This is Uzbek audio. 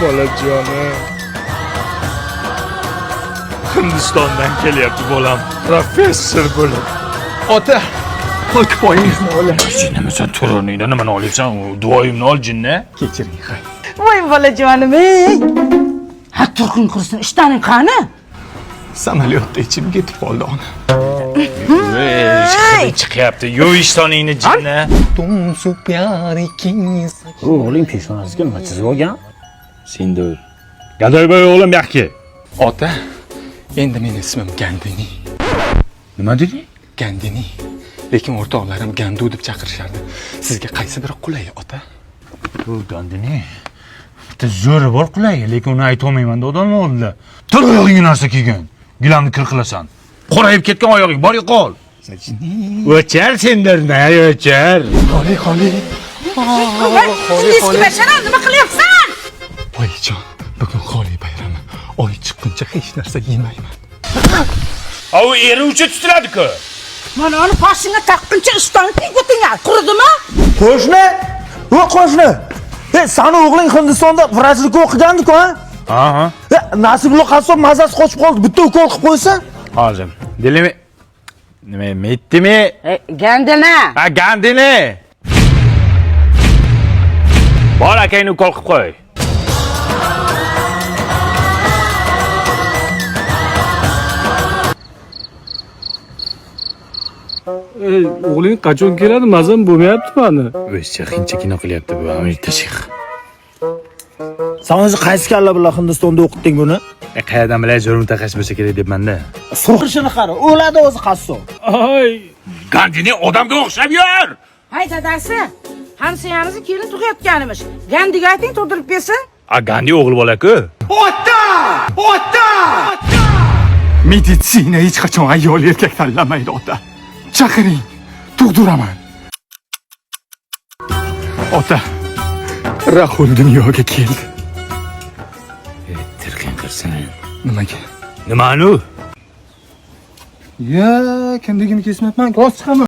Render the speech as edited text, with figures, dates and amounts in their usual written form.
Bolajonim. Hindistondan kelyapti bolam. Professor bo'lib. Ota, poyingizni olay. Jinnimi sen tur o'rningda nimani olyapsan? Duoyimni ol jinni. Kechiring, hay. Voy bolajonim ey. Ha turqing qursin, ishtoning qani? Samolyotda ichim ketib qoldi ona. Hidi chiqyapti. Yuv ishtoningni jinni. Tumsu pyari ki O'g'ling peshonasiga nima chizib olgan? Sendur. Gadoyboy o'g'lim yoqki. Ota, endi meni ismim Gandini. Nima deding? Gandini. Lekin o'rtoqlarim Gandu deb chaqirishardi. Sizga qaysi biri qulay, ota? Bu Gandini. Bitta zo'ri bor qulay, lekin uni aytolmayman odamlar oldida. Tur oyog'ingga narsa kiygan. Gilamni kir qilasan. Qorayib ketgan oyog'ing, bor yo'qol. O'char sendir, na o'char. Xoli, xoli. Eski bashara nima qilyapsan? Oyijon, bugun xoli bayrami. Oy chiqquncha hech narsa yemayman. A u eri uchun tutiladi-ku. Mana uni boshingga taqquncha ishtonni teng o'tinglar. Quridimi? Qo'shni? O qo'shni. E, sani o'g'ling Hindistonda vrachlikka o'qigandi-ku, ha? Aha. E, Nasibullo qassob mazasi qochib qoldi. Bitta ukol qilib qo'ysa? Hozir. Dilimi nima metdimi? Gandini. Ha, Gandini. Bor akangni ukol qilib qo'y. O'g'ling qachon keladi? Mazam bo'lmayapti mani. O'zicha hindcha kino qilyapti bu Amerika shayx. Sen o'zi qaysi kalla bilan Hindistonda o'qitding buni? E, qayerdan bilay zo'r mutaxassis bo'lsa kerak debman-da. Surxishini qara, o'ladi o'zi qassob. Ay, Gandini odamga o'xshab yur. Hay dadasi. Hamsoyamizni kelin tug'ayotganimish. Gandiga ayting tug'dirib bersin. A Gandi o'g'il bola-ku. Meditsina hech qachon ayol erkak tanlamaydi, ota. Chaqiring, tug'diraman. Ota, Rahul dunyoga keldi. Tirqin qilsin. Nimaga? Nimani u? Ya, kimligini kesmayapman, hozir chiqaman.